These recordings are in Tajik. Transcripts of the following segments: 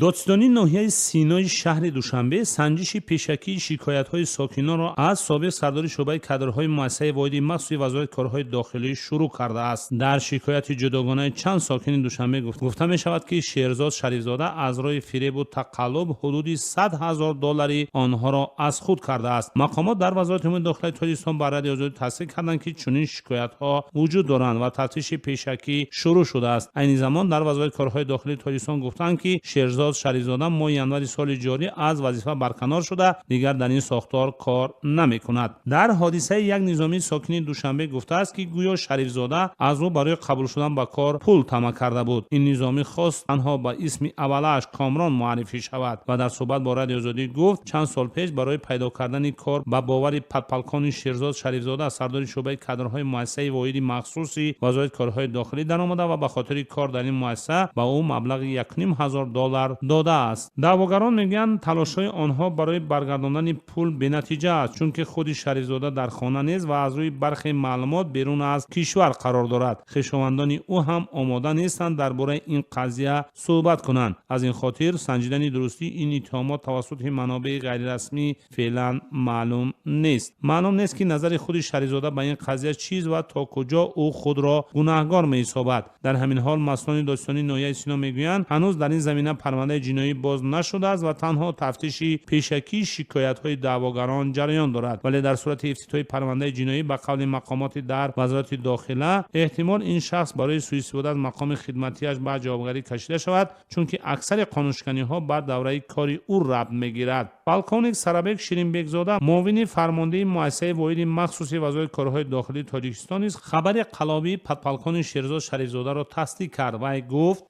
Додситонии ноҳияи Синои шаҳри Душанбе санҷиши пешакии шикоятҳои сокинонро аз собиқ сардори шӯъбаи кадрҳои муассисаи воҳиди махсуси Вазорати корҳои дохилӣ шурӯъ кардааст. Дар шикояти ҷудогонаи чанд сокини Душанбе гуфта мешавад, ки Шерзод Шарифзода аз роҳи фиребу тақаллуб ҳудуди 100 000 доллари онҳоро аз худ кардааст. Мақомот дар Вазорати умури дохилаи Тоҷикистон ба Радиои Озодӣ тасдиқ карданд, ки чунин шикоятҳо вуҷуд доранд ва тафтиши пешакӣ шурӯъ шудааст. Айни замон дар Вазорати корҳои дохилии Тоҷикистон гуфтанд, ки Шерзод Шарифзода моҳи январи соли ҷорӣ аз вазифа барканор шуда, дигар дар ин сохтор кор намекунад. Дар ҳодисаи як низомии сокини Душанбе гуфтааст, ки гӯё Шарифзода аз ӯ барои қабул шудан ба кор пул тамаъ карда буд. Ин низомӣ хост танҳо ба исми аввалааш Комрон муаррифӣ шавад ва дар суҳбат бо Радиои Озодӣ гуфт, чанд сол пеш барои пайдо кардани кор ба бовари подполковник Шерзод Шарифзода, сардори шӯъбаи кадрҳои муассисаи воҳиди махсуси Вазорати корҳои дохилӣ, даромада ва ба хотири кор дар ин муассиса ба ӯ маблағи 1500 доллар додааст. Даъвогарон мегӯянд, талошҳои онҳо барои баргардондани пул бенатиҷа аст, чунки худи Шарифзода дар хона нест ва аз рӯи бархе маълумот берун аз кишвар қарор дорад. Хешовандони ӯ ҳам омода нестанд дар бораи ин қазия суҳбат кунанд. Аз ин хотир санҷидани дурустии ин иттиҳомот тавассути манобеи ғайрирасмӣ феълан маълум нест. Маълум нест, ки назари худи Шарифзода ба ин қазия чист ва то куҷо ӯ худро гунаҳгор меҳисобад. Дар ҳамин ҳол масъулони додситонии ноҳияи Сино мегӯянд, ҳанӯз дар ин замина парвандаи ҷиноӣ боз нашудааст ва танҳо тафтиши пешакии шикоятҳои даъвогарон ҷараён дорад. Вале дар сурати ифтитоҳи парвандаи ҷиноӣ, ба қавли мақомоти дар Вазорати дохила, эҳтимол ин шахс барои сӯистифода аз мақоми хидматиаш ба ҷавобгарӣ кашида шавад, чунки аксари қонуншиканиҳо ба давраи кори ӯ рабт мегирад. Полковник Сарабек Ширинбекзода, муовини фармондеҳи муассисаи воҳиди махсуси Вазорати корҳои дохилии Тоҷикистон, низ хабари қаллобии подполковник Шерзод Шарифзодаро тасдиқ кард. Вай гуфт: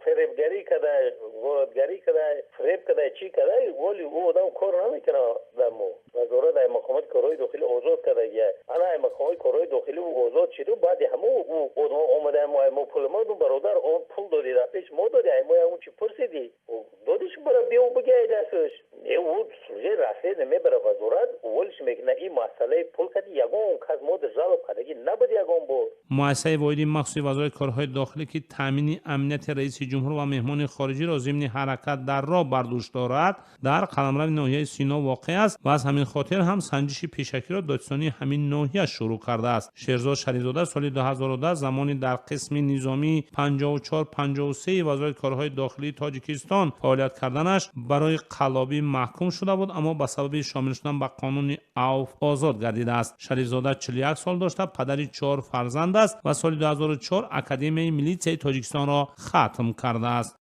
Фиребгарӣ када, ғоратгарӣ када, фиреб када, чӣ када, воли ӯ одам кор намекунад. Дар мо вазорат ай мақомоти корҳои дохилӣ озод кардагия. Ана ай мақомоти корҳои дохилӣ ӯ озод шиду. Баъди ҳамо ӯ одам омада, ай мо пули мо, бародар, он пул доди, дар пеш мо доди, ай мо он чи пурсиди, додиш, бара биё бигай дасташ. Не, ӯ служебное расследование мебара вазорат, уволиш мекунад. Ин масъалаи пул кади ягон кас мо жалоб кардагӣ набуд ягон бор. Муассисаи воҳиди махсуси Вазорати корҳои дохилӣ, ки таъмини амнияти раиси ҷумҳур ва меҳмони хориҷиро зимни ҳаракат дар роҳ бар дӯш дорад, дар қаламрави ноҳияи Сино воқеъ аст ва аз ҳамин хотир ҳам санҷиши пешакиро додситонии ҳамин ноҳия шурӯъ кардааст. Шерзод Шарифзода соли 2010 замони дар қисми низомии 5453 Вазорати корҳои дохилии Тоҷикистон фаъолият карданаш барои қаллобӣ маҳкум шуда буд, аммо ба сабаби шомил шудан ба қонуни авф озод гардидааст. Шарифзода 41 сол дошта, падари чор фарзанд аст ва соли 2004 Академияи милитсияи Тоҷикистонро хатм кардааст.